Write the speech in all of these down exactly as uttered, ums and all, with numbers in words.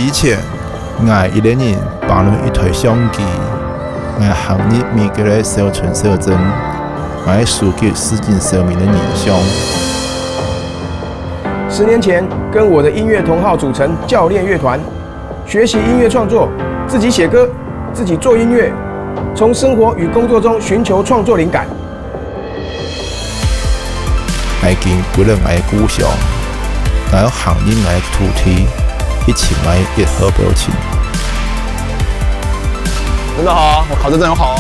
以前，𠊎一個人挷等一台相機，𠊎行入每個个小村小鎮，𠊎收集市井小民个人像。十年前，跟我的音乐同好组成教练乐团，学习音乐创作，自己写歌，自己做音乐，从生活与工作中寻求创作灵感。 𠊎已經歸了𠊎个故鄉，𠊎愛行入𠊎个土地，去尋𠊎个一號表情。真的好，我考得真好。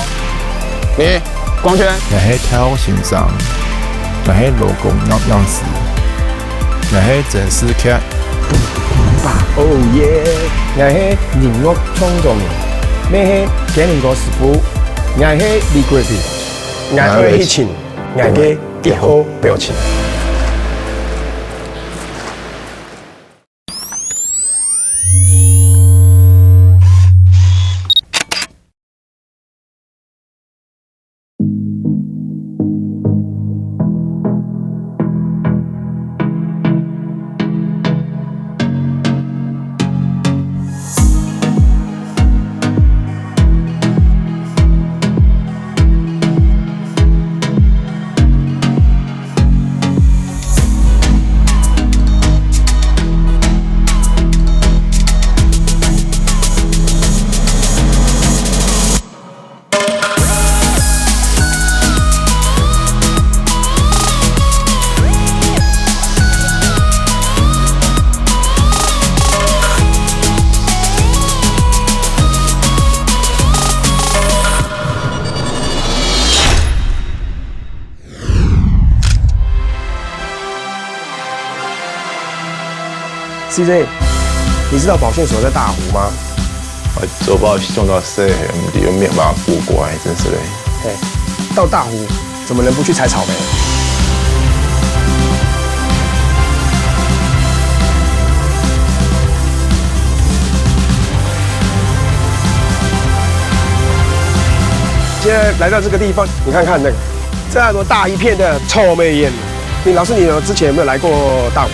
你，光圈。 𠊎係大學先生，𠊎係勞工營養師，𠊎係電視劇。 Oh yeah！𠊎係音樂創作人，𠊎係雞苓膏師傅，𠊎係李國平，𠊎愛去尋𠊎个一號表情。 C J，你知道保健所在大湖吗？我做保险做到死，毋知有没有办法过关，真是的。哎，到大湖怎么能不去采草莓？现在来到这个地方，你看看那个，这样多大一片的草莓园。 你老师，你有之前有没有来过大湖？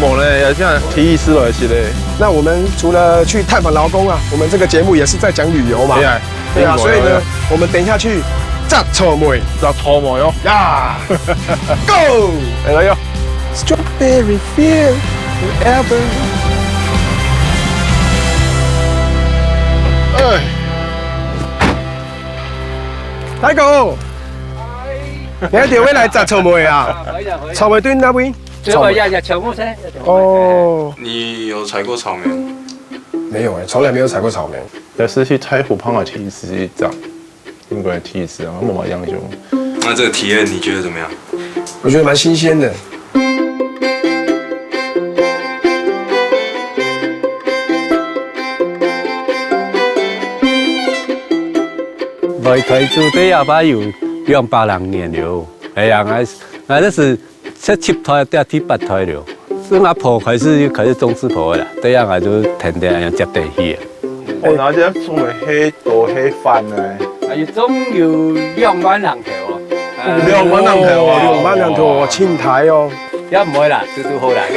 无咧，也像第一次来是咧。那我们除了去探访劳工啊，我们这个节目也是在讲旅游嘛。对啊，对啊，对所以呢，我们等一下去摘草莓摘草莓哦。呀，Go！来来哟。 Strawberry field forever。哎，大哥，你还特别来摘草莓啊？草莓对那边？这个要要全部噻。哦，你有采过草莓吗？没有哎，从来没有采过草莓。也是去太湖旁个天池去摘，应该天池啊，我没印象。那这个体验你觉得怎么样？我觉得蛮新鲜的。 来台州這下有兩百零年了，哎呀，𠊎𠊎這是十七代到第八代了，從阿婆開始就開始種植婆个啦，這下𠊎就天天恁樣接等去。哦，然後這種个黑多黑番呢，啊，有總有兩萬人頭哦。兩萬人頭啊，兩萬人頭，青苔哦。也毋會啦，堵堵好啦，因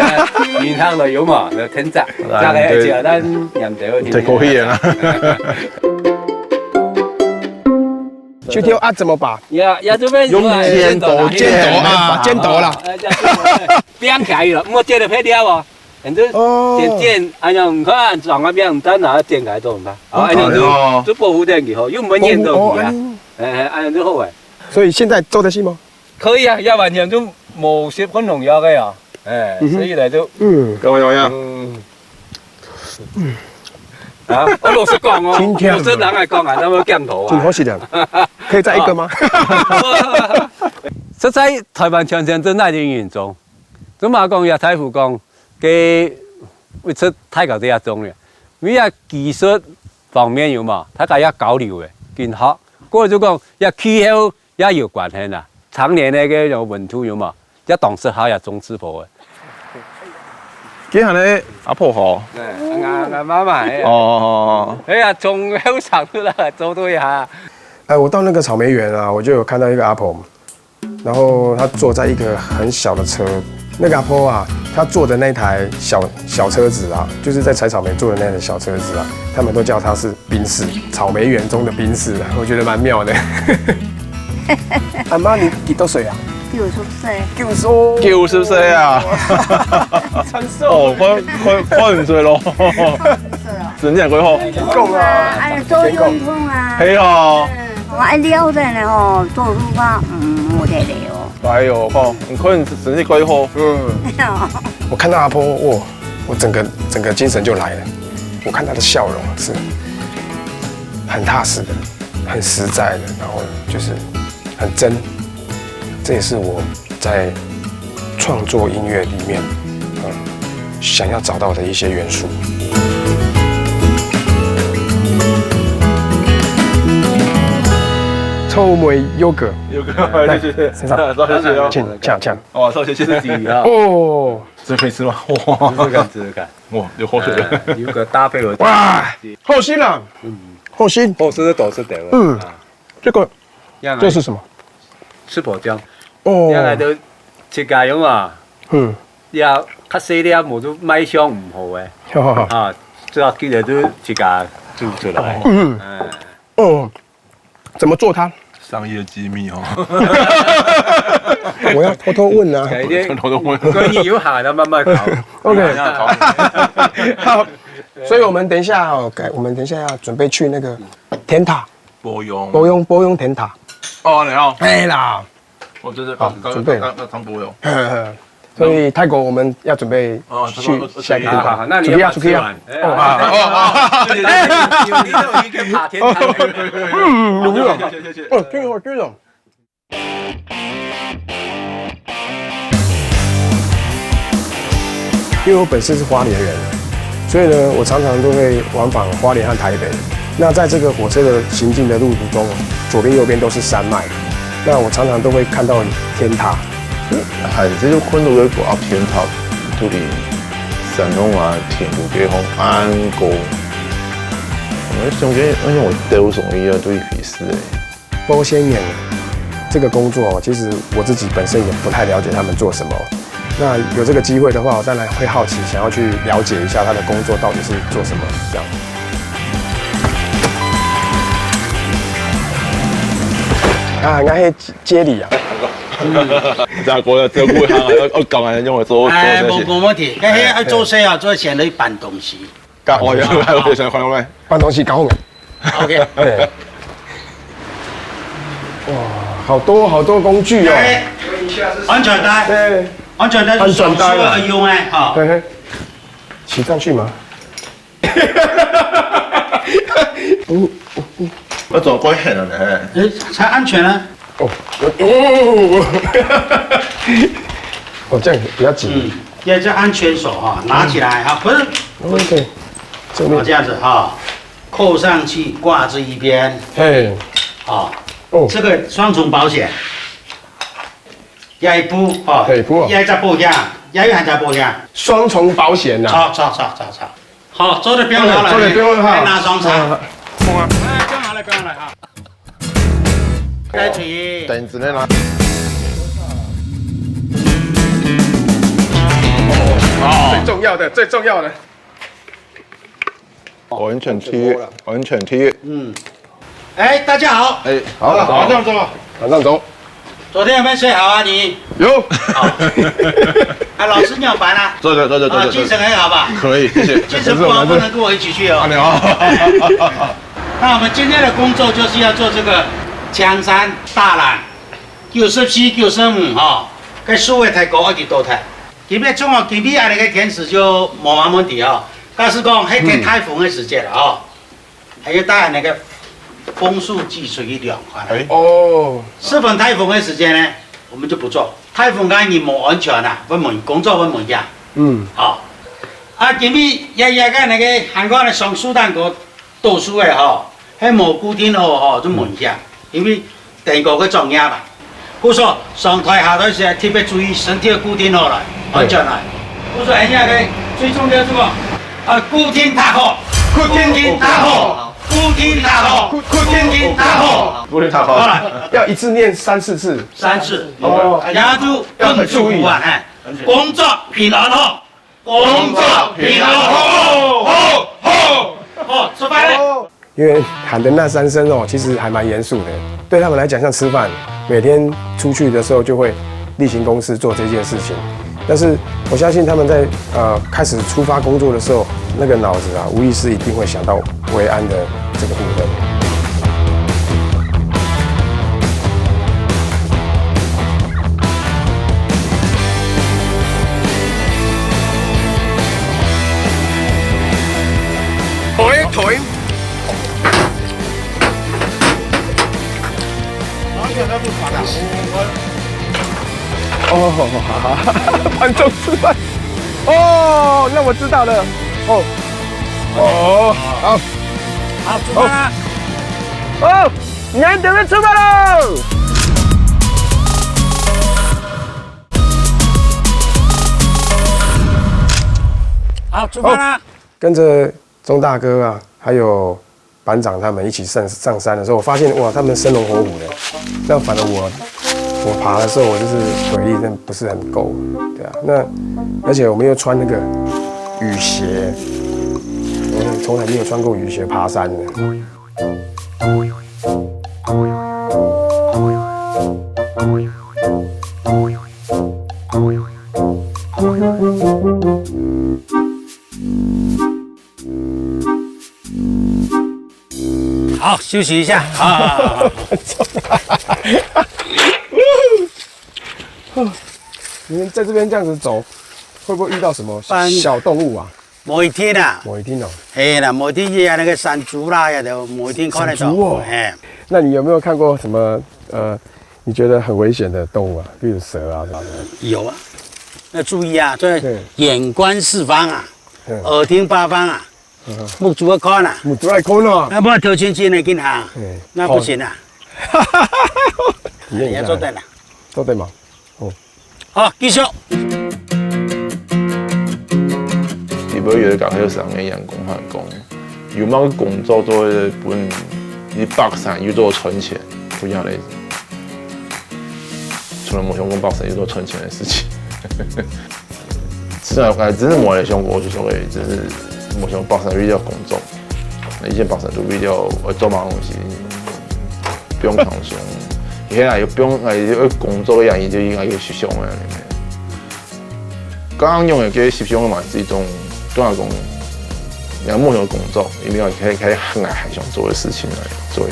為銀行都有嘛，就天摘，摘个而且咱念得太可以了。 去挑啊，怎么拔？呀呀，这边用剪刀剪刀啊，剪刀啦。编起来了，莫剪得太掉哦。反正哦剪剪，哎呀，你看，长那边，你再拿剪开做怎么办？哦，哎，哦就就保护等于吼，又没念到你啊哦哦，哎，哎哎，哎，就好哎。所以现在做得去吗？可以啊，要完全就没十分农药个啊，哎，嗯哼所以呢就嗯，怎么样？嗯。啊，我老实讲哦，真甜老实人来讲啊，那么降头啊，挺好吃的，可以再一个吗？实在台湾全省真大的严重，怎么讲也大湖讲，个为出太高的也种了，因为技术方面有嘛，大家也交流的，更好。过来就讲，也气候也有关系啦，常年的个温度有嘛，也当适合也种植物的。今下呢，阿婆好。哎，俺俺妈妈哎，哦，哎呀，从后场出来做对哈。哎，我到那个草莓园啊，我就有看到一个阿婆，然后她坐在一个很小的车，那个阿婆啊，他坐的那台小小车子啊，就是在采草莓做的那台小车子啊，他们都叫它是宾士，草莓园中的宾士啊，我觉得蛮妙的。阿妈，你几多岁啊？九十歲，九十歲。九十歲啊！長壽。哦，快快快五十歲咯，係啊，身體還幾好。健康啊。哎，做運動啊，係哦，嗯，我愛了解呢吼，做路啊，嗯，我得了哦。哎呦吼，你看你身體幾好，嗯，我看到阿婆，哇，我整个整个精神就来了。我看她的笑容是很踏实的，很实在的，然后就是很真。这也是我在创作音乐里面，嗯，想要找到的一些元素。草莓優格，有个，謝謝，先生多謝哦。请讲讲。哦，多謝謝謝你啊。哦，这可以吃吗？哇，试试看，试试看。哇，有口水。呃，有个搭配我，哇，好心啊，好心。好吃的都是得了。嗯啊，这个这样啊这是什么？吃婆椒，哦，原来都自家用啊，嗯，也较细粒，无就卖相毋好诶。好好好。啊，这个记得都自家做出来。嗯，嗯，哦，怎么做它？商业机密哦。我要偷偷问啊。改天偷偷问。关于有好的慢慢搞。 OK，好，所以我们等一下哦，改我们等一下要准备去那个甜塔，波用。波用波用甜塔。哦，你好。哎啦，我就是好准备了刚刚刚刚波用。所以泰国我们要准备哦去下一个地方。好，那你出去啊，要不要出去啊吃完。哦，好好好。对对对，你都已经爬天堂了。嗯，有没有？谢谢谢谢。哦，挺好，挺好。因为我本身是花莲人，所以呢，我常常都会往返花莲和台北。那在这个火车的行进的路途中，左边右边都是山脉。那我常常都会看到天塔。還係有看到个个天頭，就係山上啊，天都地方恁高。我想講，哎呀，我兜上去啊，都一回事哎。包仙眼这个工作哦，其实我自己本身也不太了解他们做什么。那有这个机会的话，我当然会好奇，想要去了解一下他的工作到底是做什么这样。啊，那些接理啊，大哥要照顾他，要要搞完用来做做哎，这些。冇冇问题。哎，哎，做事啊，做前头搬东西。干哦，要要要想看看。搬东西搞我们。 OK。对。哇，好多好多工具哦。哎，安全带，对，安全带是上手要用哎，哈。嘿嘿，骑上去吗？嗯，我走过很了呢。哎，才安全啊。哦，哦，哦，这样比较紧。嗯，也是安全锁哈，拿起来哈，不是，哦，对，这哦，面这样子哈，扣上去挂这一边，嘿，哦，哦，这个双重保险，压一步哦，对，一步哦压一只保险，压一只保险，双重保险呐。好，好，好，好，好。好，做得不用拿了，做得不用哈。再拿双叉。啊哎，不用拿了，不用了哈。开始。等之类啦。最重要的，最重要的。安全第一，安全第一。嗯，哎，大家好，哎，好，马上走。马上走。昨天有没有睡好啊？你？有。好。啊，老师你有烦啊？坐着坐着坐啊，着。精神很好吧？可以，谢谢。精神不好不能跟我一起去哦。啊，你好。那我们今天的工作就是要做这个墙山大栏，九十四、九十五哈，该树位太高，一直都太。今天中午今天安尼个天时就无啥问题哦。假使讲，迄天台风的时节了哦，还要带那个风速计出去量看。哎哦，十分台风的时间呢，我们就不做。台风天你无安全啊，会问工作会问呀。嗯，好，啊，今日也也个那个韩国的松树蛋糕读书的吼，还无固定好吼，就问一下，因为等个个专业吧。故所上台下台是特别注意身体要固定好来，安全来。故所哎呀个最重要是什么？啊，固定踏好，固定踏好，固定踏好，固定踏好。不能太好。好了，要一次念三四次。三次，哦然后就要很注意啊，哎。工作平安吼，工作平安吼，吼吼吼，出发嘞！因为喊的那三声哦，其实还蛮严肃的，对他们来讲像吃饭，每天出去的时候就会例行公事做这件事情。但是我相信他们在呃开始出发工作的时候，那个脑子啊，无意识一定会想到维安的这个部分。哦，好，好，好，好，盘中吃饭。哦，那我知道了。哦，哦，好，好，出发啦！哦，你们准备出发喽！好，出发啦！跟着钟大哥啊，还有班长他们一起上上山的时候，我发现哇，他们生龙活虎的。那反而我我爬的时候，我就是腿力真的不是很够，对啊。那而且我们又穿那个雨鞋，我从来没有穿过雨鞋爬山的。好，休息一下。好，好，好，好。你们在这边这样子走，会不会遇到什么小动物啊？无一定啊。无一定哦。嘿啦，无一定啊，那个山猪啦，也都无一定看得到。山猪哦。嘿。那你有没有看过什么呃，你觉得很危险的动物啊？比如蛇啊什么的。有啊，要注意啊，这眼观四方啊，耳听八方啊，目珠要看啊。目珠要看啊。那不然头前进的跟他，那不行啊。你也做得了。做得吗？哦。好，继续。你不会觉得讲有三个眼光很光，有没有工作做得分你北上又做存钱，不一样的意思。从来没想过北上又做存钱的事情。是啊，哎，只是我也想过，就说，哎，只是我想北上比较工作，那以前北上都比较，呃，做忙东西，不用放松。现在又不用，哎，又工作的原因，就应该有去想的。刚刚用的这个翕相嘛，是一种，对我来讲，也没有工作，因为可以可以很爱很想做的事情来做。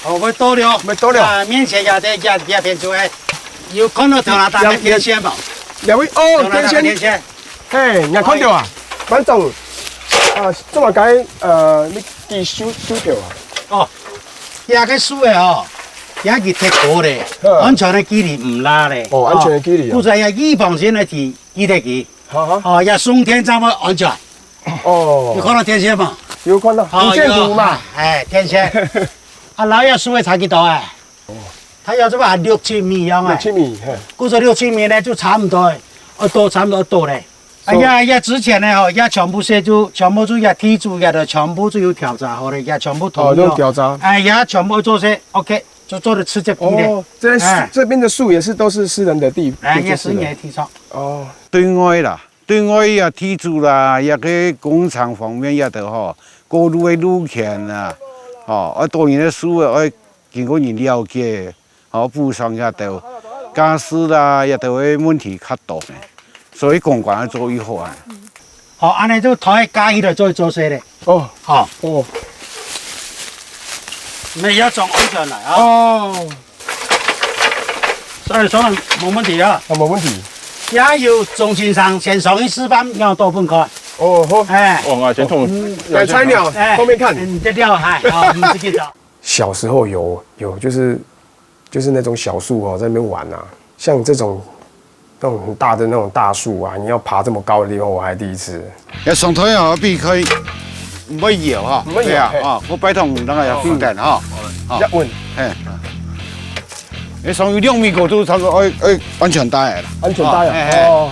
好，我到了。我到了。啊，面前也在这这边出来，有看到头那打个天线无？两位哦，头那打个天线。天线。嘿，你看到啊？班长，啊，做么个呃，你给修修掉啊？哦，这个树的哦，也是铁锅的，嗯。安全的距离唔拉嘞。哦，安全的距离啊。不然也预防性的提，记得佢。好好。哦，也松天才会安全。 哦，有看到天线吗？有看到，哦，五线谱嘛。有，哎，天线。啊，老爷树的差几多哎？哦。它要这么六七米一样哎。六七米，嘿。故所六七米呢，就差不多，要多差不多多嘞。哎呀，呀，之前呢，吼，也全部是就全部就也地主也的全部就有调查好的，也全部同意哦。哦，有调查。哎，也全部做些OK，就做得直接批的。哦，这是，哎。这边的树也是都是私人的地，哎，也是你的地上。哦。对外啦， 对外啊，地主啦，也个工程方面也都吼，过路个路权啊，吼，啊，当然个树啊，要经过人了解，吼，补偿也都，家私啦，也都个问题较多呢，所以公关要做一好啊。好，安尼就头个加起来做做事咧。哦，好，哦，你要从安全来啊。哦。 所以说无问题啊。啊，无问题。也有中心商先上去示范，让多分看。哦，好。哎，哦，我先从，嗯，来菜鸟哎，后面看。嗯，这料还好，我们自己找。小时候有有就是就是那种小树哦，在那边玩啊，像这种那种很大的那种大树啊，你要爬这么高的地方，我还第一次。要上台啊，避开。毋會搖哈。毋會搖，對啊，嘿。哦，𠊎拜託你，讓佢有平衡哈。好。要穩。嘿。你上有兩米高度，差不多愛，愛安全帶啦。安全帶啊，哦，嘿，嘿。哦，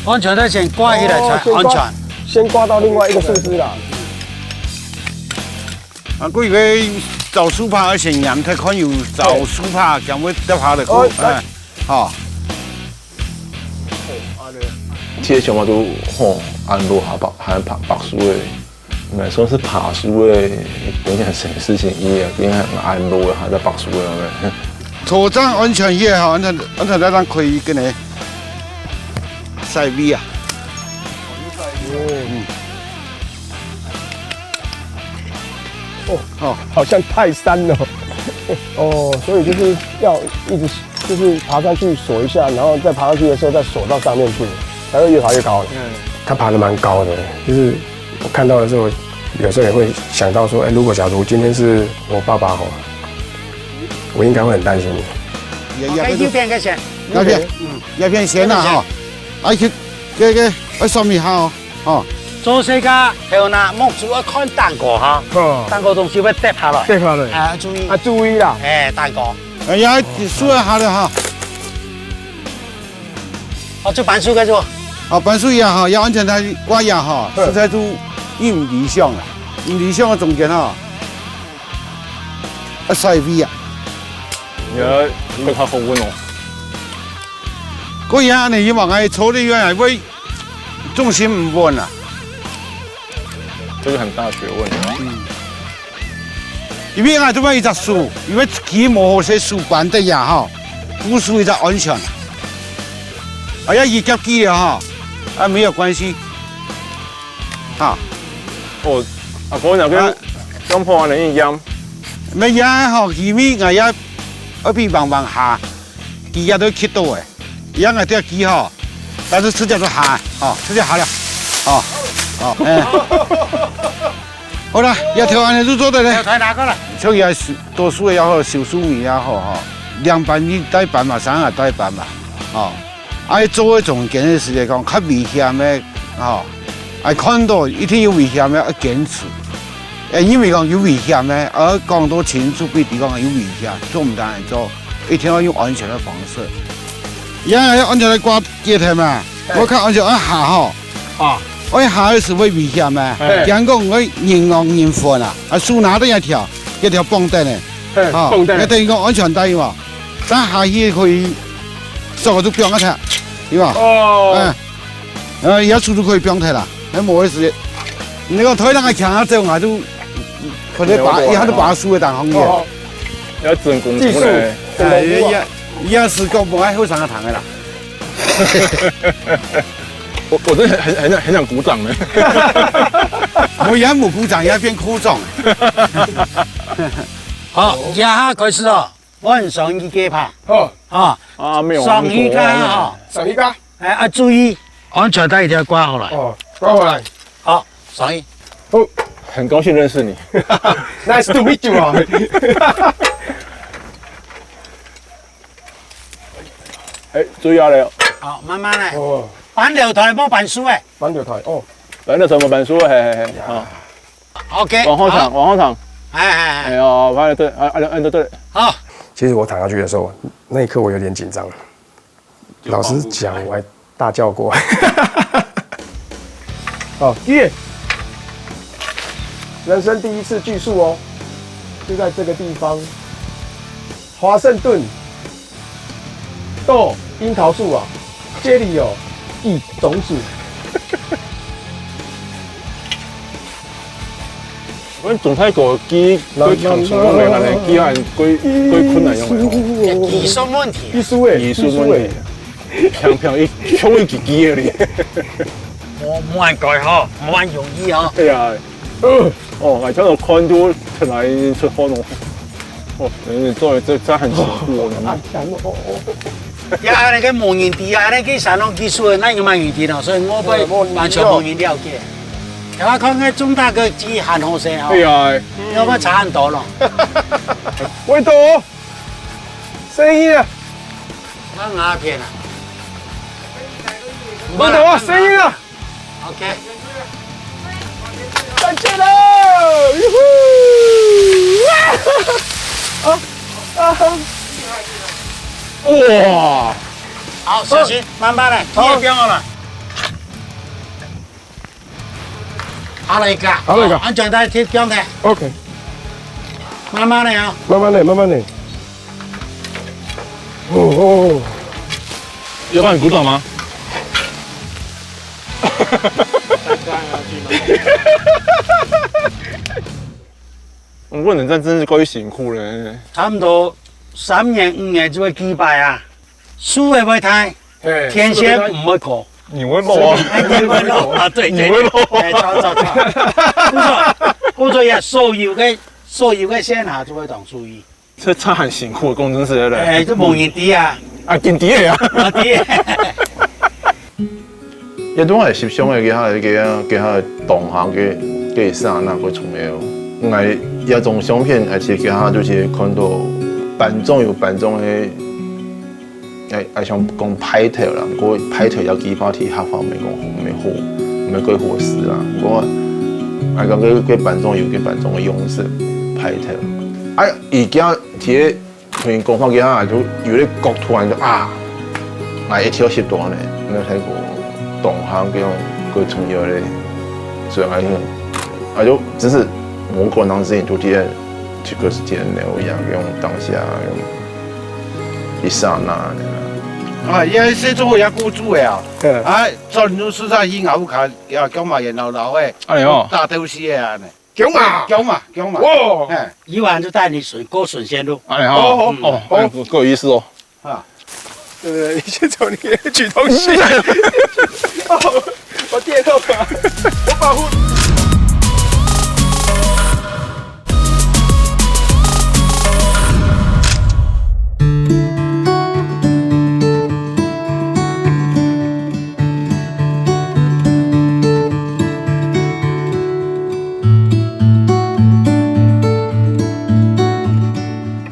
哦。安全帶先掛起來才安全。哦，先掛，先掛到另外一個樹枝啦。啊，故意个找樹椏，而且仰，才看有找樹描，仰會跌下來。哦，哎，好。 這个想法都吼，恁多下白，還白，白樹个，本來說是爬樹个，本來很省事情，也，也很恁多个，還在白樹个。坐正安全些哈，安全，安全帶上可以跟你晒尾啊。嗯。哦，好。好像泰山哦。哦，所以就是要一直 就是爬上去锁一下，然後再爬上去的時候再鎖到上面去，才會越爬越高的。嗯。他爬得蠻高的，就是我看到的時候，有時候也會想到說，哎，如果假如今天是我爸爸吼，我應該會很擔心。也，也，OK，右片个先。那片，嗯，那片先啦哈。啊，去，這个，啊，上面哈哦。 哦。做事个，還有呢，目珠愛看頂高哈。哦。頂高東西會跌下來。跌下來。啊，注意。啊，注意啦。哎，頂高。哎呀，樹下了哈。哦，就扳手該做。哦，扳手也好，要安全帶掛也好，嗯。實在就毋理想啊，毋理想个中間哈，啊，晒尾啊。你要跟他好穩哦。可以啊，你往外抽的遠，會 重心毋穩啊。這個很大學問。嗯。因為𠊎這邊一隻手，因為佢無好勢手扳得呀哈，無手一隻安全。哎呀，一夾機了哈，啊，沒有關係。哈。哦，啊，可能跟啊。中破完了一樣。沒呀哈，因為𠊎也二比棒棒下，佢也都去到誒。 一樣个這機吼，但是直接就下，吼，直接下了，吼，吼，哎。好了，這條恁樣就做得了。來，拿過來。像也是多數个也好，少數人也好，吼，兩班一帶班嘛，三个帶班嘛，吼。啊，做个中間个時間講，較危險个，吼，啊，看到一定有危險个，要堅持。哎，因為講有危險个，而講到清楚，比如講有危險，做毋得恁樣做。 一定要用安全个方式。也要安全个掛結頭嘛，嘿。𠊎較安全愛下吼。啊。愛下个時會危險嘛，嘿。驚講𠊎人戇人笨啊，啊，手拿等一條，一條綁等个，嘿，吼，綁等个。也等於講安全帶嘛，但下去可以手就放一下，對吧？哦。哎，呃，也手就可以放忒啦，還無个時間。你講推那個牆啊，走啊，就可能把，沒有錯啊。一下就把手个打紅个。哦。 要真功夫呢。技術，真功夫啊。哎，也，也是講無愛後生个糖个啦。我，我真的很，很，很想，很想鼓掌呢。我也無鼓掌，也變鼓掌。好，這下開始哦，我很上一個拍。好。啊，啊，沒有，上一個哈。上一個。 哎，啊，注意，安全帶一定要掛好來。哦，掛好來。好，上去。好。很高興認識你。Nice to meet you啊。哎，注意啊嘞。好，慢慢來。哦。扳樓梯，莫扳手哎。扳樓梯，哦。扳樓梯，莫扳手，嘿，嘿，嘿，好。OK，往後躺，好。往後躺。哎，哎，哎。哎呦，反正對，啊，啊，啊，對，對。好。其實我躺下去的時候，那一刻我有點緊張。 老實講，我還大叫過。好，耶！人生第一次鋸樹哦，就在這個地方，華盛頓到櫻桃樹啊，這裡有一種樹。 阮總太過鋸，鋸長樹攏袂按呢，鋸恁鋸，鋸困難樣个吼。技術問題。技術誒，技術問題。技術誒。平平一，衝一支鋸个哩。無，無恁該吼，無恁容易吼。哎呀，呃，哦，𠊎聽到看就出來出汗哦。哦，嗯，做這，這很辛苦哦。啊，強哦。 呀，恁呢个無人知啊，恁呢个山路技術，哪有麼人知呢？所以𠊎會完全無人了解。𠊎看該鍾大哥鋸還好勢哦，哎呀，𠊎會差很多咯。喂，到哦，聲音啊，看哪片啊？喂，到哦，聲音啊！ OK。再见喽！哟呼！啊！啊！哇！好，小心，慢慢来，你也不要了。好了一个，好了一个。安全带贴标的，OK。慢慢的啊。慢慢的，慢慢的。哦哦。要帮你鼓掌吗？我问你，这真是够辛苦了。差不多三年五年就会祭拜啊，树也会抬，天线唔会搞。你会漏啊？哎，你会漏啊？对对对，你会漏啊？哎，错错错，不错不错呀，所有个所有个线下就会当注意。 这差很辛苦，工程师的人。哎，这无人知啊。啊，紧知的啊。啊，知的。也都系翕相个，佢下佢下佢下个当下个个刹那个重要。我一张相片，而且佢下就是看到班长有班长个，哎哎，想讲派头啦，个派头要激发起下方没讲好没好，没个好事啦。我哎，讲个个班长有个班长个样式派头。哎，而家其实 同人讲话个下，就有个角度啊，就啊，𠊎一条线断了，那太过当下个个重要嘞，所以啊，啊就只是我个人事情，就在这个时间内，我也用当下用一刹那的啦。啊，也是做也顾住的啊，嗯，啊，照你说实在应该我看也干嘛也闹闹哎，哎呦，大都市的啊呢。 强嘛，强嘛，强嘛。哇！哎，以后就带你顺过顺线路。哎，好，哦，哎，够意思哦。啊，对对对，你先走，你先取东西。哦，我跌落了，我保护。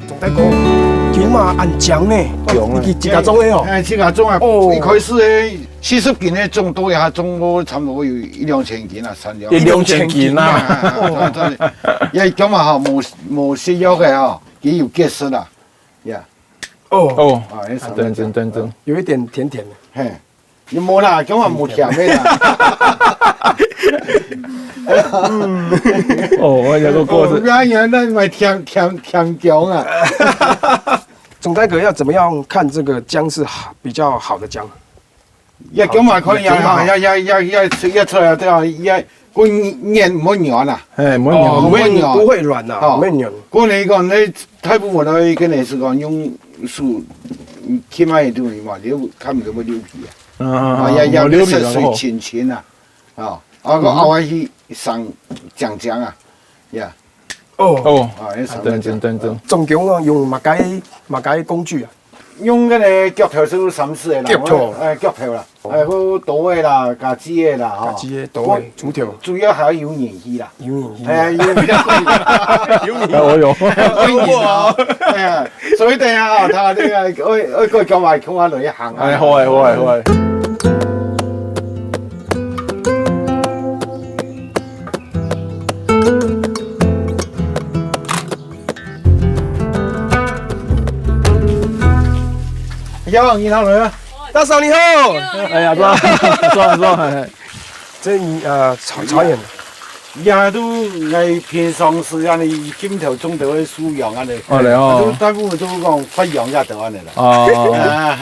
总在讲，强嘛，恁强呢，强啊，你自家种的哦。哎，自家种啊，哦，一开始的四十斤的种，到一下种到差不多有一两千斤啊，产量。一两千斤啊，啊，啊，啊，也强嘛哈，无无食药的哈，也有结实啦，呀。哦，哦，啊，也是等等等等，有一点甜甜的。嘿。 你无啦，讲话无甜的啦。哦，我有个故事。哦，原来那买甜甜甜强啊。总该哥要怎么样看这个姜是好比较好的姜？也讲嘛可以啊，也也也也也也出来对啊，也个软唔会软啊。哎，唔会软。哦，不会软，不会软呐，哦，不会软。过来讲，那大部分都跟你是讲用手，起码也对嘛，你看唔到会流皮啊。 啊，啊，也也个色水清清啊，啊，啊个后尾去上酱酱啊，呀，哦，哦，啊，也上等等等等，总共哦用么个么个工具啊？用个呢，脚头是三四个啦，脚头，哎，脚头啦，哎，个刀个啦，家己个啦，哈，家己个刀个，鋤头，主要还要有人气啦，有人气，哎，有人气，有人气，哎，我有，有人气啊，哎，所以等一下啊，他那个会会过叫我来看我哪一行啊，哎，好哎，好哎，好哎。 呀，你好了。大嫂你好。哎呀，坐，坐，坐。这你呃，导导演。也都，哎，平常时啊，你镜头中都会素养啊，你。哦，对哦。都大部分都讲发扬也得安尼啦。哦。啊。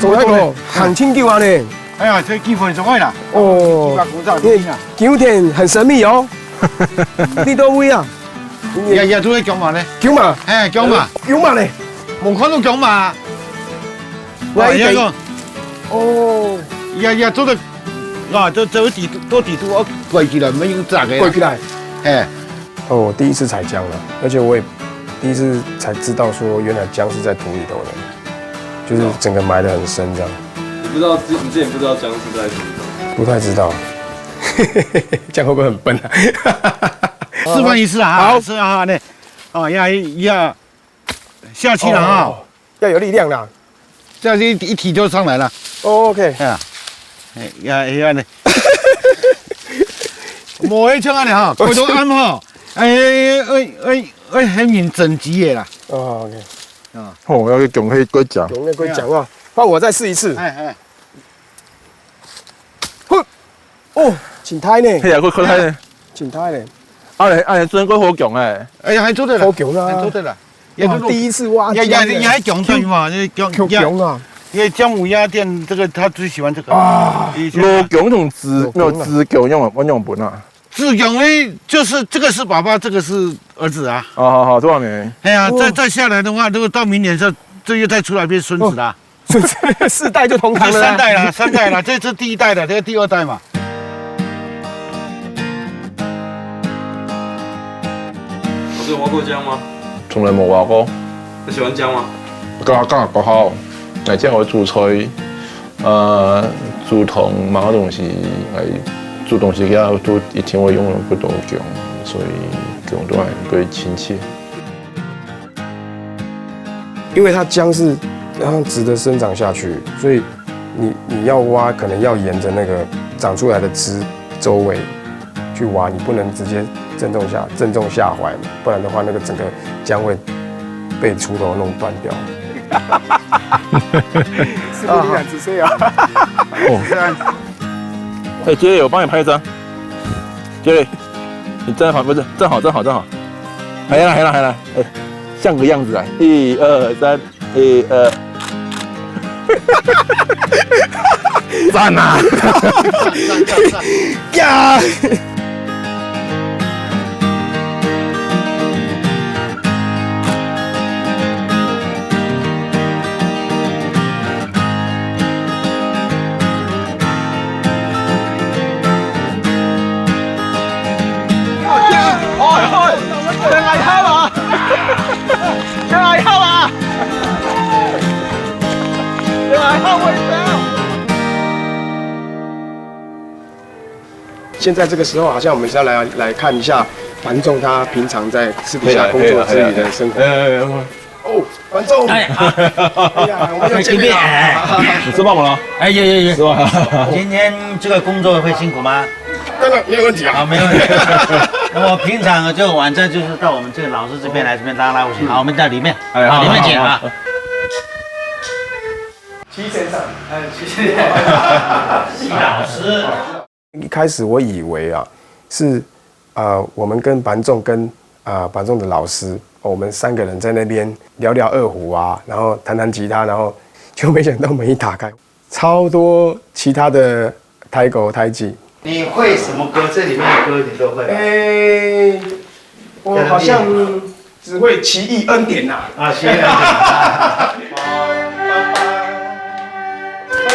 总来讲，行情久啊呢。哎呀，这基本上会啦。哦，基本上古早就定啊。你今天很神秘哦。你到位啊？也也做得讲嘛呢。讲嘛？哎，讲嘛。讲嘛呢？无看到讲嘛。 哇，哎呀个，哦，也也做得，啊，这这个底肚，这底肚哦，盖起来，没有炸开。盖起来。哎。哦，我第一次采姜了，而且我也第一次才知道说，原来姜是在土里头的，就是整个埋得很深这样。你不知道之，你之前不知道姜是在土里头？不太知道，这样会不会很笨啊？示范一次啊，好，示范啊，那，哦，呀呀，下去了哈，哦，要有力量啦。这样一一提就上来了，哦，OK，哎呀，哎呀呀呢，莫一枪啊你哈，我都按哈，哎哎哎哎，很整齐耶啦，哦，OK，啊，哦，要去讲黑鬼讲，讲黑鬼讲啊，换我再试一次，哎哎。 哼，哦，真大呢。嘿啊，佢佢係，真大呢。啊，你啊，你真个好強哎。哎呀，還做得了，好強啊，還做得了。也是，第一次挖，也也也還強對嘛，也強強強啊。也姜母鸭店这个他最喜欢这个啊。老姜同子没有子姜用用本啊。子姜呢，就是这个是爸爸，这个是儿子啊。好好好，多少年？哎呀，再再下来的话，如果到明年这这又再出来变孙子啦。 是不是四代就同堂了啊？这三代啦，三代啦，这是第一代的，这个第二代嘛。老师有挖过姜吗？从来没挖过。那喜欢姜吗？刚刚刚好，每天我煮菜，呃，煮汤买东西，哎，煮东西要都一定会用到不多姜，所以姜都还蛮亲切。 因为它姜是让它直的生长下去，所以你你要挖，可能要沿着那个长出来的枝周围去挖，你不能直接正中下正中下怀，不然的话那个整个姜会被锄头弄断掉。师傅，你敢直接啊？哦，哎，杰爷，我帮你拍一张。杰爷，你站好，不是，站好，站好，站好。还来，还来，还来，哎，像个样子来，一二三，一二。赞啊！呀！现在这个时候，好像我们是要来来看一下樊仲他平常在私底下工作之余的生活。哎，哎，哎，哎，哦，樊仲，哎，啊，哎呀，我们又见面了。哎，你吃饱没有？哎，有，有，有。吃饱了。今天这个工作会辛苦吗？当然没有问题啊。啊，没问题。那我平常就晚上就是到我们这个老师这边来，这边拉拉胡琴。好，我们在里面，哎，好，里面请啊。好，好。 徐先生，哎，徐先生，徐老师。一开始我以为啊，是，呃，我们跟樊仲跟，呃，樊仲的老师，哦，我们三个人在那边聊聊二胡啊，然后弹弹吉他，然后就没想到门一打开，超多其他的台狗台姐。你会什么歌？这里面的歌你都会吗？哎，我好像只会《奇异恩典》呐。啊，《奇异恩典》。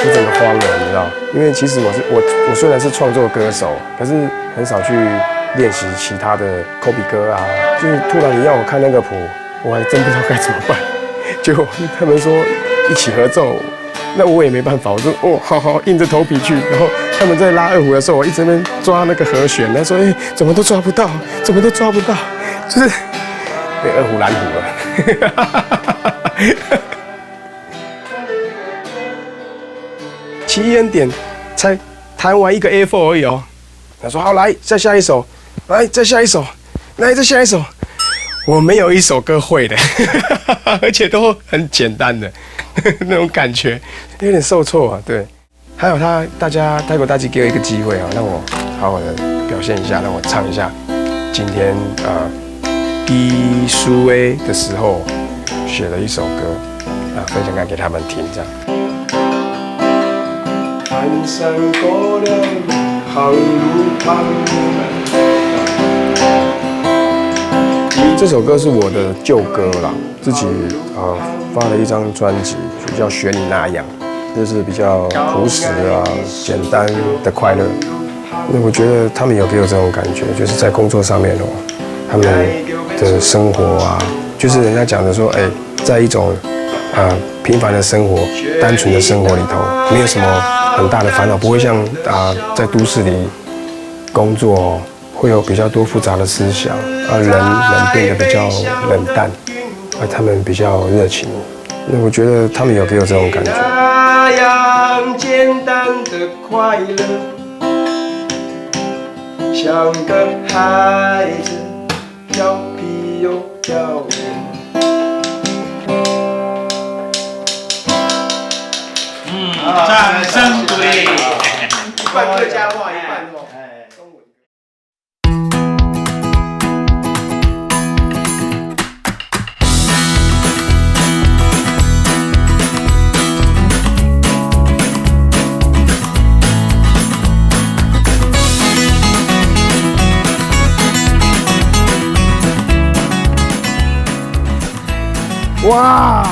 我整个慌了，你知道？因为其实我是，我，我虽然是创作歌手，可是很少去练习其他的 copy 歌啊。就是突然你要我看那个谱，我还真不知道该怎么办。结果他们说一起合奏，那我也没办法，我说：“哦，好，好，硬着头皮去。”然后他们在拉二胡的时候，我一直在那边抓那个和弦，他说：“哎，怎么都抓不到，怎么都抓不到。”就是被二胡拦胡了。《奇异恩典》才弹完一个A four而已哦。他说：“好，来，再下一首，来，再下一首，来，再下一首。”我没有一首歌会的，而且都很简单的那种感觉，有点受挫啊。对，还有他，大家，泰国大家给我一个机会啊，让我好好的表现一下，让我唱一下今天，呃，第一苏威的时候写的一首歌，啊，分享给他们听，这样。 这首歌是我的旧歌啦，自己，呃，发了一张专辑，就叫《学你那样》，就是比较朴实啊、简单的快乐。那我觉得他们有给我这种感觉，就是在工作上面哦，他们的生活啊，就是人家讲的说，哎，在一种，呃，平凡的生活、单纯的生活里头，没有什么很大的烦恼，不会像，啊，在都市里工作会有比较多复杂的思想，啊，人人变得比较冷淡，啊，他们比较热情。那我觉得他们有给我这种感觉。太阳简单的快乐，像个孩子调皮又调皮。嗯，掌声鼓励。一半客家话，一半哦。哇，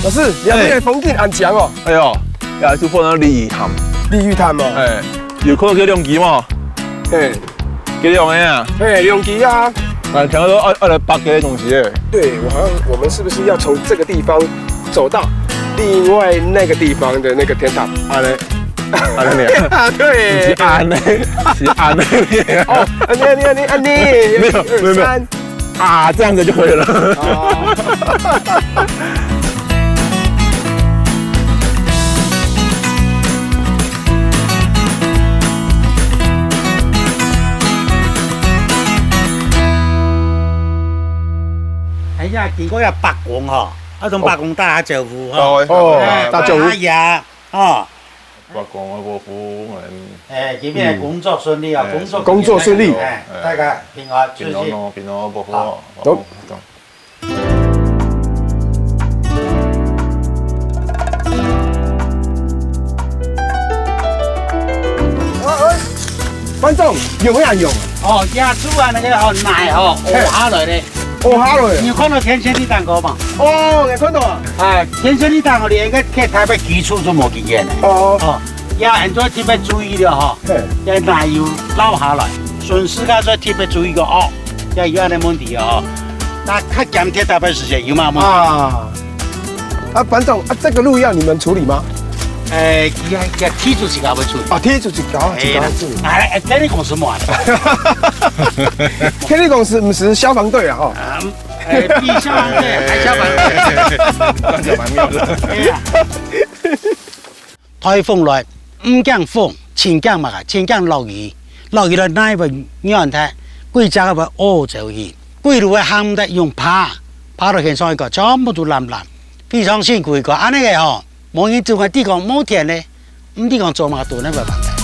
老师，你看这个风景很强哦。哎呦，呀，就看到鯉鱼潭。鲤鱼潭哦。哎，有看到这两支吗？嘿，这两个啊。嘿，两支啊。啊，听说要要来爬这个东西耶。对，我好像我们是不是要从这个地方走到另外那个地方的那个天堂？啊嘞，啊嘞。啊，对。是啊嘞，是啊嘞。哦，啊，你啊，你啊，你啊，你。没有，没有，没有。三。啊，这样子就可以了。哦。哎呀，经过这伯公吼，啊，同伯公打下招呼吼。哦，哎，打招呼。伯公阿爷，吼。 伯公个伯父，嗯。哎，今天工作顺利啊，嗯。工作工作顺利。哎，大家平安，平安哦，平安哦，伯父哦，好。伯父，好。哎，哎，观众，有没有用？哦，压住啊，那个哦，奶哦，嘿。哦，下来嘞。 哦，下落去。你有看到天线地板过吗？哦，有看到啊。啊，天线地板过，连个铁塔个基础都无经验呢。哦。哦，要很多特别注意的哈。嘿。要奶油落下来，损失个时候特别注意个哦，要有恁个问题哦。那较減铁塔个时间有嘛问题？啊。啊，班长，啊，这个路要你们处理吗？哎，也也踢出去搞不出。啊，踢出去搞，哎，去搞处理。哎，哎，电力公司没啊。电力公司不是消防队啊，哈。啊， 哎，比消防队还消防队。这样讲蛮妙的。哎呀，颱風來，毋驚風，盡驚麼个？盡驚落雨。落雨來，泥會軟忒，歸隻會屙走去，歸路會行毋得，用爬，爬到天上去，全部都爛爛，非常辛苦一個。恁呢个吼，無人做个地方無電呢， 毋知講做麼个都能夠辦得。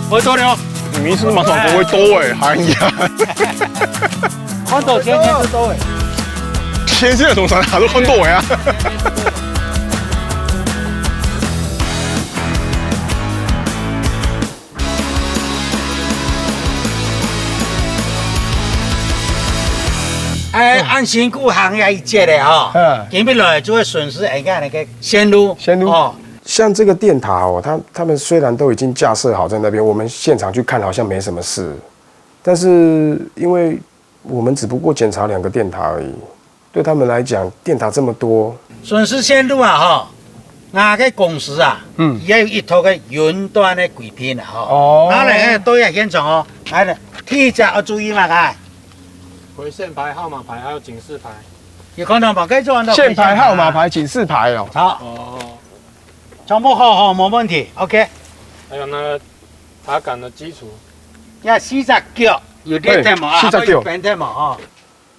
會到了。你是馬上不會到欸，哎呀。看到天線就到欸。天線从山下都看到欸啊。 哎，恁辛苦行這一節个吼，嗯。今日來就會損失人家那個線路，線路。哦。像這個電塔哦，它，它們雖然都已經架設好在那邊，我們現場去看好像沒什麼事，但是因為我們只不過檢查兩個電塔而已，對他們來講，電塔這麼多，損失線路啊吼，𠊎个公司啊，嗯。也有一套个雲端个規定啊吼。哦。拿來个都要現場哦，來了，第一隻要注意嘛，哎。 回線牌、号码牌还有警示牌。有看到吗？可以做完的回線牌、号码牌、警示牌哦。好，哦。全部好好，没问题，OK。还有那个塔杆的基础。要四只脚，有裂掉嘛，对，四只脚。啊，有扁掉嘛，哈。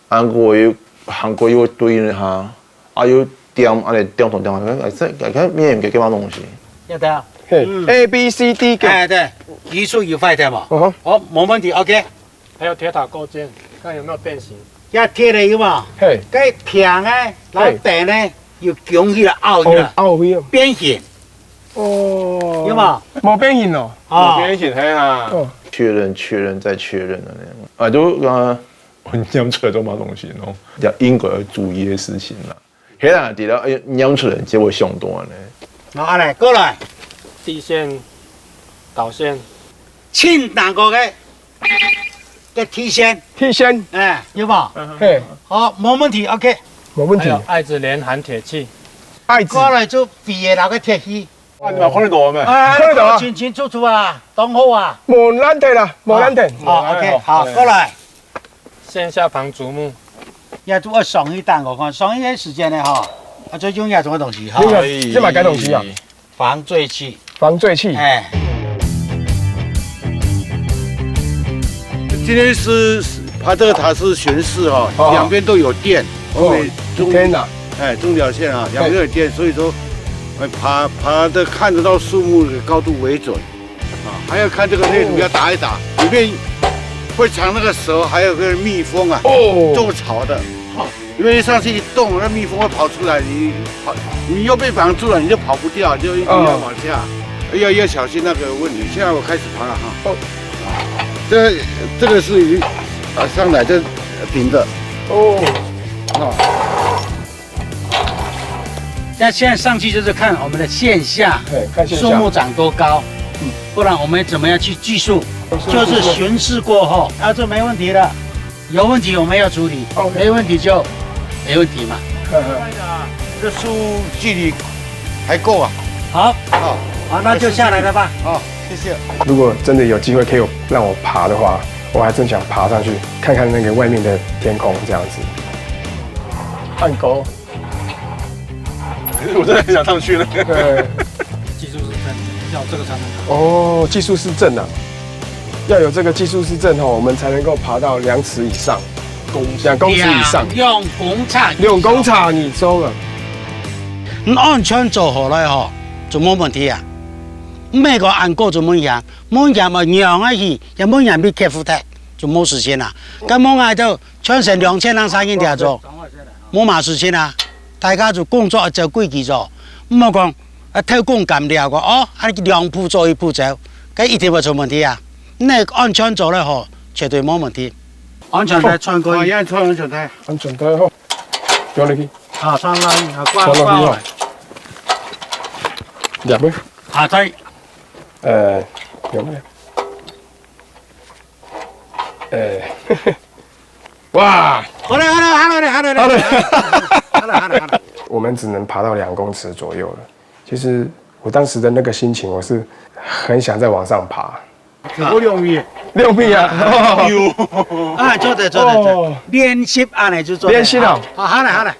韩国有，韩国有对应的哈，啊，有点，啊，点同点，哎，这，哎，看面有个什么东西。要的啊。嘿，嗯。A B C D 个。哎，对，基础有坏掉嘛。嗯哼。好，没问题，OK。 还有铁塔构件，看有没有变形。要铁的有无？嘿。该平的，老等的，有拱起来、凹起来，哦，凹起来。变形。哦。有无？无变形哦。哦。无变形，嘿啊。哦。确认、确认再确认的那种。啊，就刚刚我念出来都没东西哦，要应该要注意的事情啦。 嘿啦，知道，哎，念出来，结果相当呢。好，啊来，过来。地线、导线。请打过个。个鐵線，鐵線，哎，有無？嘿，好，無問題，OK。無問題。還有愛子連含鐵器。愛子，過來就比个那個鐵器。啊，你嘛看得到無？啊，看得到啊。清清楚楚啊，當好啊。無難題啦，無難題。好，OK，好，過來。線下旁竹木。也就愛上一檔，我看上一个時間呢哈，啊，最重要什麼東西哈？這個，這嘛該東西啊？防墜器。防墜器。哎。今天是爬這個塔是巡視哈，哦。兩邊都有電，哦，我們中，天哪。哎，中條線啊，兩邊都有電，所以說，哎，爬，爬的看得到樹木的高度為準，啊，還要看這個內土要打一打，裡面會藏那個蛇，還有個蜜蜂啊，哦。做巢的。 因為上去一動，那蜜蜂會跑出來，你跑，你又被綁住了，你就跑不掉，就一定要往下，要，要小心那個問題。現在我開始爬了哈。哦。這，這個是已經，啊，上來，這頂著。哦。啊。那現在上去就是看我們的線下，嘿，看線下。樹木長多高，嗯。不然我們怎麼樣去計數？哦，是，就是巡視過後，啊，這沒問題的。 有問題我們要處理，OK。沒問題就沒問題嘛。這樹距離還夠啊。好，好，好，那就下來了吧。好，謝謝。如果真的有機會可以有，讓我爬的話，我還真想爬上去看看那個外面的天空這樣子。很高。 可是我真的很想上去呢。對。技術是證，要有這個才能爬。哦，技術是證啊，要有這個技術是證吼，我們才能夠爬到兩尺以上，公尺。兩公尺以上。兩，兩公尺。兩公尺，你收了。你安全做好來吼，就無問題啊。毋係講恁高就無險，無險嘛，仰仔去，也無險被克服忒，就無事情啊。該無愛就 全省兩千零三人在做，無麼事情啊。大家就工作愛照規矩做，毋好講啊偷工減料个哦，啊兩步做一步走，該一定會出問題啊。你安全做得好，絕對無問題。安全帶穿過去。哦，要穿安全帶。安全帶吼，放落去。啊，穿落去，啊，掛，穿落去哦。掛落來。兩步。啊，再。呃，有沒有？ 哎，哇！好了，好了，好了，好了，好了，好了，好了，好了。我們只能爬到兩公尺左右了。其實我當時的那個心情，我是很想再往上爬。有兩米。兩米啊！有。啊，做得，做得，做得。哦。練習恁樣就做得。練習啊。好，好了，好了。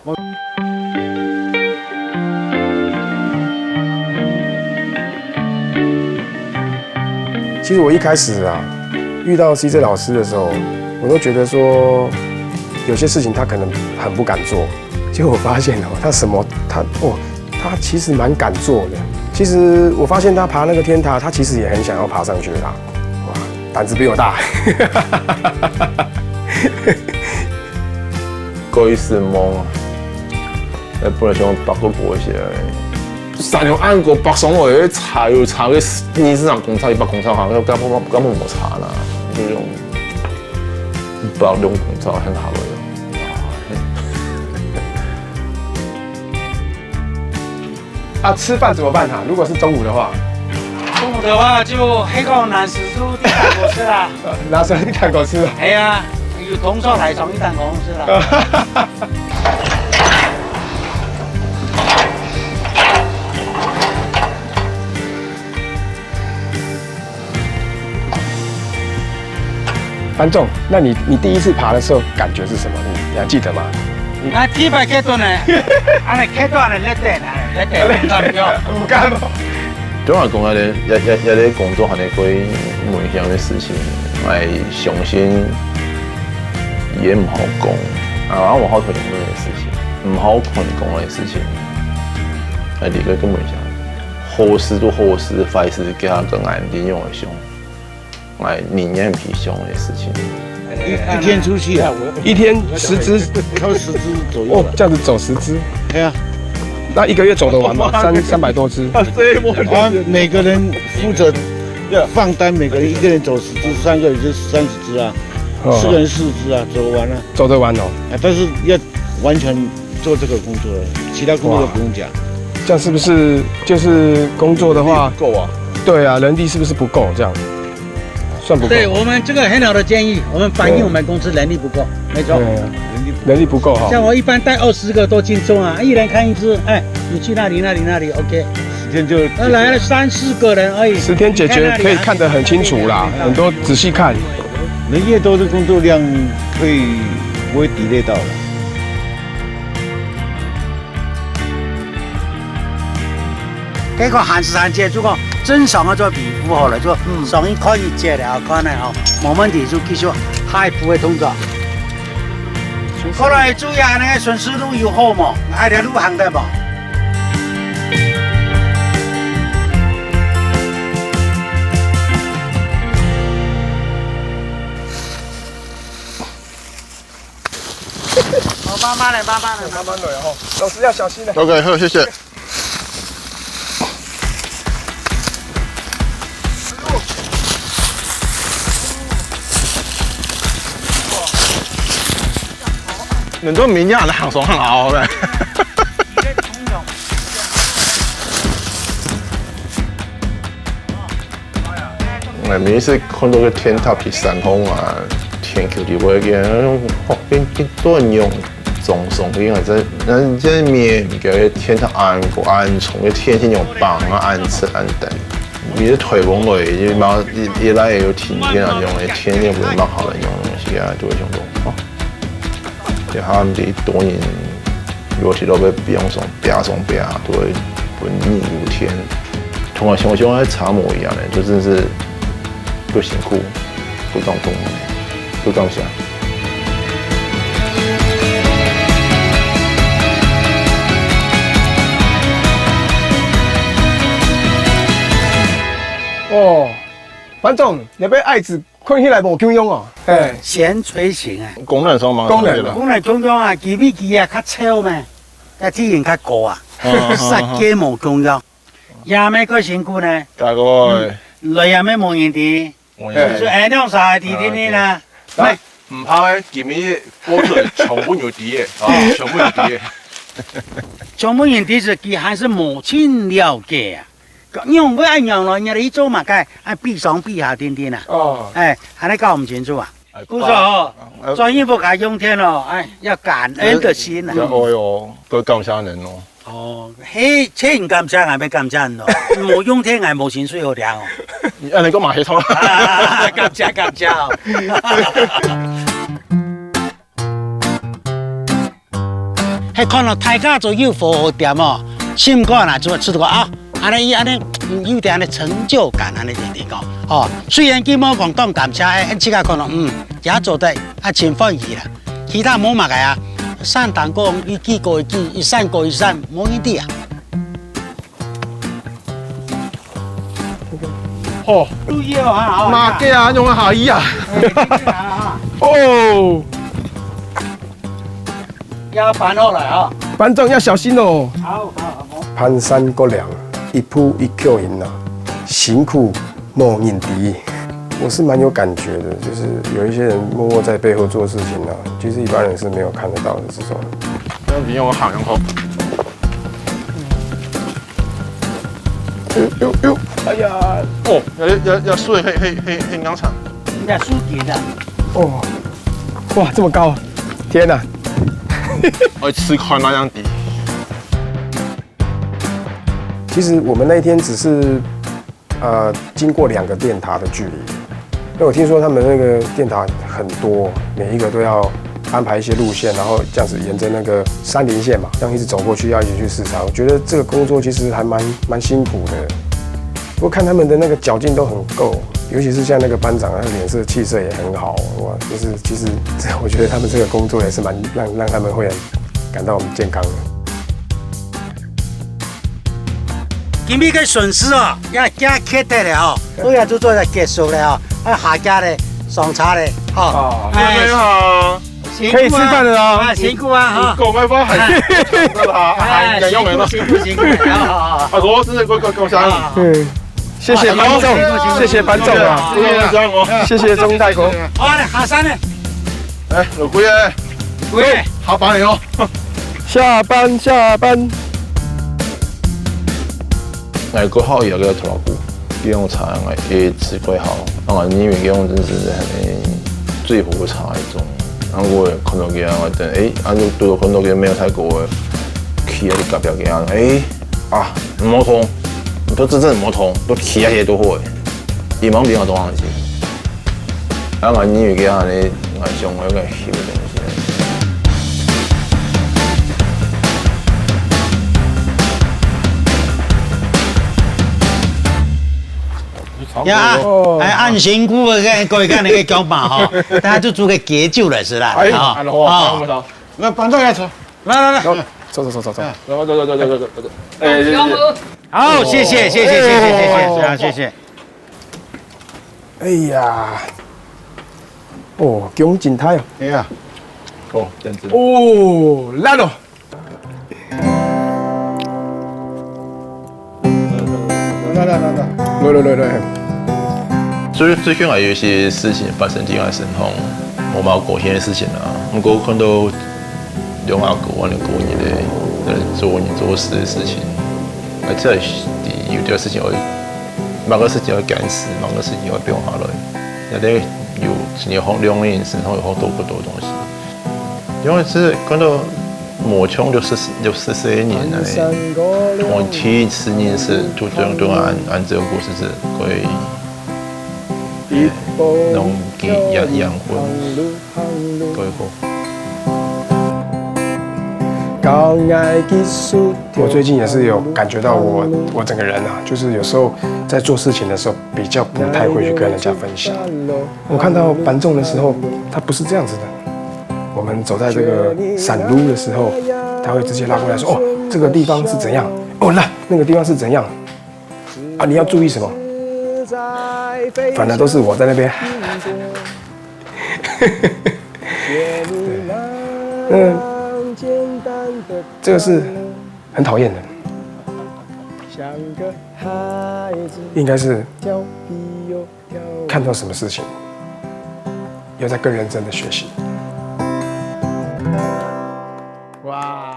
其實我一開始啊，遇到C J老師的時候，我都覺得說，有些事情他可能很不敢做。結果我發現哦，他什麼，他，哦，他其實蠻敢做的。其實我發現他爬那個天塔，他其實也很想要爬上去啦。哇，膽子比我大。 該係夢啊！誒，本來想爬過爬一些。山上恁高爬上來，爬有爬个二十公尺、一百公尺，好像根本，根本無爬啦，就用一百兩公尺很下來了。 啊，吃飯怎麼辦啊？如果是中午的話。中午的話就黑狗拿時數一單口吃啦。呃，拿時數一單口吃啊。哎呀，有同桌來上一單口吃啦。班長，那你，你第一次爬的時候感覺是什麼？你，你還記得嗎？你啊，第一擺爬到呢，啊，你爬到呢，你等啊，你等，你敢毋敢？毋敢哦。對我來講，這個，這，這，這個工作還係過危險个事情，𠊎相信也毋好講，啊，毋好推動這個事情，毋好推動个事情，啊，這個更危險。好事就好事，壞事佢還更恁樣个想。 哎，人也很皮相个事情。一，一天出去啊，一天十隻，差不多十隻左右哦，吧。這樣子走十隻，對啊。那一個月走得完嗎？三，三百多隻。啊，每個人負責放單，每個人一個人走十隻，三個人就三十隻啊，哦。四個人四隻啊，走得完啊。走得完哦。啊，但是要完全做這個工作的，其他工作都不用講。哇。這樣是不是就是工作的話，人力不夠啊。對啊，人力是不是不夠這樣？算不够。对，我们这个很好的建议，我们反映我们公司人力不够，没错。嗯，人力不够哈。像我一般带二十个都进出啊，一人看一只，哎，你去那里那里那里，OK。十天就解决。那来了三四个人而已，十天解决可以看得很清楚啦，你看那里啊，很多仔细看。人越多，这工作量会不会 delay 到了？ 结果閒時閒節，就講正常个做皮膚好了，就嗯。上去看一節了，看了吼，無問題就繼續下一步个動作。看來注意啊，那個順勢路有好無？哎，這路行得無？好，慢慢來，慢慢來，慢慢來吼。老師要小心的。OK，好，谢谢。 恁多名人行上行下个。𠊎每一次看到个天塔係山峰啊，天橋底背个，哦，變，變多樣，種種个，在，那，在面个天塔恁高恁長个天線樣板啊，恁直恁短。你是台風來，你嘛，你，你來有停電啊，那種个天線不是蠻好的那種東西啊，就會想說，哦， 就下面一堆人，有提到被逼上，逼上逼下，都會昏暗無天。同𠊎想像个差無一樣个，就真是又辛苦，又感動，又感謝。哦，班長，你被矮子 看起來無共樣哦。嘿。懸垂型啊。功能上嘛，功能。差別啦。功能共樣啊，佢比佢啊較瘦咩，啊體型較高啊，嗯，嗯，嗯。設計無共樣。也毋係較辛苦呢。大哥，嗯，來也毋係無人知。無人知。所以哎，兩儕弟弟呢？啊，對。毋怕欸，今日播出來全部有知欸，啊，全部有知欸。全部人知係佢還係無盡了解啊。 仰會恁樣咯？你去做麼个？啊，比上比下定定啊。哦。哎，恁樣搞毋清楚啊。哎，故所吼，哎，專業不敢用電哦，哎，要感恩的心啊。哎喲，該感謝人哦。哦，嘿，這人感謝，𠊎也感謝人咯。無用電，𠊎無薪水好領哦。你恁樣講嘛，係錯。啊，感謝，感謝哦。 係看到大家都有好好店哦，心肝啊，就出个啊，恁樣，伊恁樣，嗯，有點恁樣成就感，恁樣定定講。哦，雖然佢無講當感謝，哎，自家看到，嗯，也做得啊，真歡喜啦。其他無麼个啊，散彈講一句過一句，一散過一散，無一滴啊。 哦，注意哦，哈，好，麼个啊，用个下衣啊。哎，注意啊，哈。哦。要搬好了啊。班長要小心哦。好，好，好。攀山過涼，一步一腳印啊，辛苦無人知。我是蠻有感覺的，就是有一些人默默在背後做事情啊，其實一般人是沒有看得到的這種。這樣子用行用好。 呦呦呦，哎呀，哦，要要要水，嘿嘿嘿嘿，刚才。人家输给的。哦，哇，這麼高，天哪！我吃寬那樣低。其實我們那一天只是，呃，經過兩個電塔的距離，因為我聽說他們那個電塔很多，每一個都要安排一些路線，然後這樣子沿著那個山林線嘛，這樣一直走過去，要一直去視察。我覺得這個工作其實還蠻，蠻辛苦的。不過看他們的那個腳勁都很夠，尤其是像那個班長，他臉色氣色也很好，哇，就是其實這，我覺得他們這個工作也是蠻讓，讓他們會很感到健康的。 今日个巡視哦，也，也結束了哦，所以就做得結束了哦。啊，下家咧，上車咧，吼。哦，哎，你好。辛苦啊。可以吃飯了哦。啊，辛苦啊，哈。講个話還是講得啦，哎，還應該用得啦。辛苦，辛苦，辛苦。好，好，好。啊，我是，我，我，我想。啊。嗯，謝謝班長，啊，辛苦，辛苦，謝謝班長啊，辛苦，辛苦。謝謝鍾大哥。好，來，下山咧。哎，老貴欸。喂。下班了哦。下班，下班。 𠊎个好有个頭腦骨，佢樣茶，𠊎也試過好，啊，𠊎認為佢樣真是很最好个茶一種。然後我也看到佢啊，𠊎等，誒，啊，就拄到看到佢沒有太高个，企啊，就隔壁佢啊，誒，啊，毋好動，都真正毋好動，都企啊，都好誒，佢望比較多東西。啊，𠊎認為佢啊，你，𠊎想愛个翕个東西。 呀，哎，恁辛苦个，各位看那个讲法哈，大家就做个解救了是啦，哎，哈，哎，好，好，好。那搬到来坐，来来来，走，走走走走走。哎，好，谢谢谢谢谢谢谢谢谢谢谢。哎呀，哦，恭敬他哟。哎呀，哦，这样子。哦，来了。 來來來來。最最近啊，有一些事情發生在𠊎身上，無麼个高興个事情啊。毋過看到兩阿哥，𠊎兩个人咧，在做人做事个事情，啊，這有點事情會，某个事情會堅持，某个事情會放下來。那咧有，有兩个人身上有好多不多東西。 因為係看到無像六十六十歲个人呢，從第一次認識就這樣對𠊎恁恁樣个故事係可以，呃，攏佢養養分，可以好。我最近也是有感覺到我我整個人啊，就是有時候在做事情的時候比較不太會去跟人家分享。我看到搬重的時候，他不是這樣子的。 我們走在這個山路的時候，他會直接拉過來說：“哦，這個地方是怎樣？哦，那那個地方是怎樣？啊，你要注意什麼？”反而都是我在那邊。對，那這個是很討厭的，應該是看到什麼事情，要再更認真的學習。哇！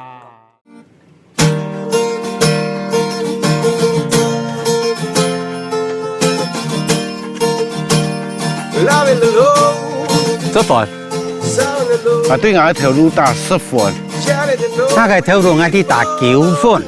食飯，啊，對𠊎个頭路打十分。大概頭路𠊎去打九分。